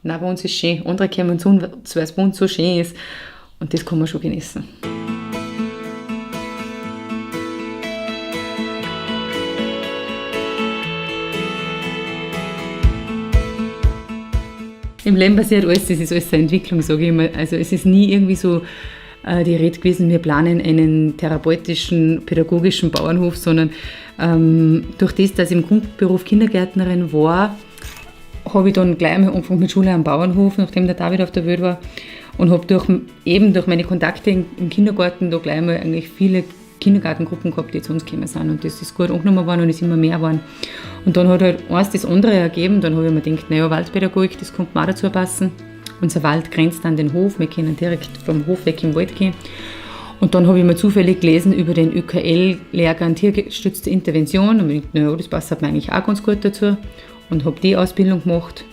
Nein, bei uns ist schön. Andere kommen zu uns, weil es bei uns so schön ist. Und das kann man schon genießen. Im Leben passiert alles, das ist alles eine Entwicklung, sage ich immer. Also es ist nie irgendwie so die Rede gewesen, wir planen einen therapeutischen, pädagogischen Bauernhof, sondern durch das, dass ich im Grundberuf Kindergärtnerin war, habe ich dann gleich einmal angefangen mit Schule am Bauernhof, nachdem der David auf der Welt war, und habe eben durch meine Kontakte im Kindergarten da gleich einmal eigentlich viele Kindergartengruppen gehabt, die zu uns gekommen sind. Und das ist gut angenommen worden und ist immer mehr geworden. Und dann hat halt eins das andere ergeben. Dann habe ich mir gedacht, naja, Waldpädagogik, das kommt mir auch dazu passen. Unser Wald grenzt an den Hof, wir können direkt vom Hof weg im Wald gehen. Und dann habe ich mir zufällig gelesen über den ÖKL-Lehrgang tiergestützte Intervention. Und ich dachte, naja, das passt mir eigentlich auch ganz gut dazu. Und habe die Ausbildung gemacht.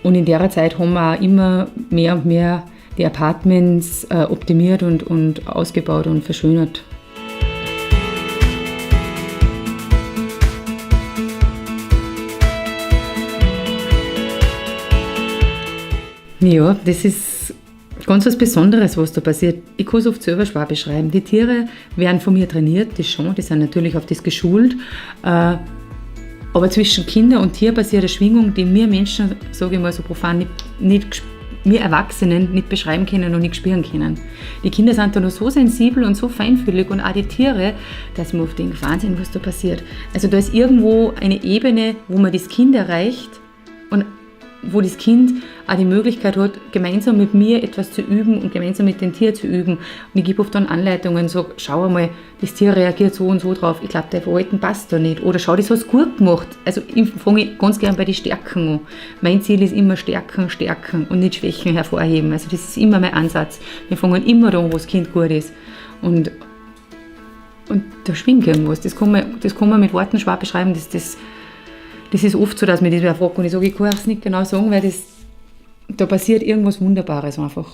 Und in der Zeit haben wir auch immer mehr und mehr die Apartments optimiert und ausgebaut und verschönert. Ja, das ist ganz was Besonderes, was da passiert. Ich kann es oft selber schwer beschreiben. Die Tiere werden von mir trainiert, das schon, die sind natürlich auf das geschult. Aber zwischen Kinder und Tier passiert eine Schwingung, die wir Menschen, sage ich mal so profan, nicht wir Erwachsenen nicht beschreiben können und nicht spüren können. Die Kinder sind da noch so sensibel und so feinfühlig und auch die Tiere, dass man oft denkt, Wahnsinn, was da passiert. Also da ist irgendwo eine Ebene, wo man das Kind erreicht und wo das Kind auch die Möglichkeit hat, gemeinsam mit mir etwas zu üben und gemeinsam mit dem Tier zu üben. Und ich gebe oft dann Anleitungen und sage, schau einmal, das Tier reagiert so und so drauf, ich glaub, dein Verhalten passt da nicht. Oder schau, das hast du gut gemacht. Also ich fange ganz gern bei den Stärken an. Mein Ziel ist immer Stärken, Stärken und nicht Schwächen hervorheben. Also das ist immer mein Ansatz. Wir fangen immer da an, wo das Kind gut ist. Und da schwingt irgendwas. Das kann man mit Worten schwer beschreiben. Das ist oft so, dass mich das wer fragt und ich sage, ich kann es nicht genau sagen, weil da passiert irgendwas Wunderbares einfach.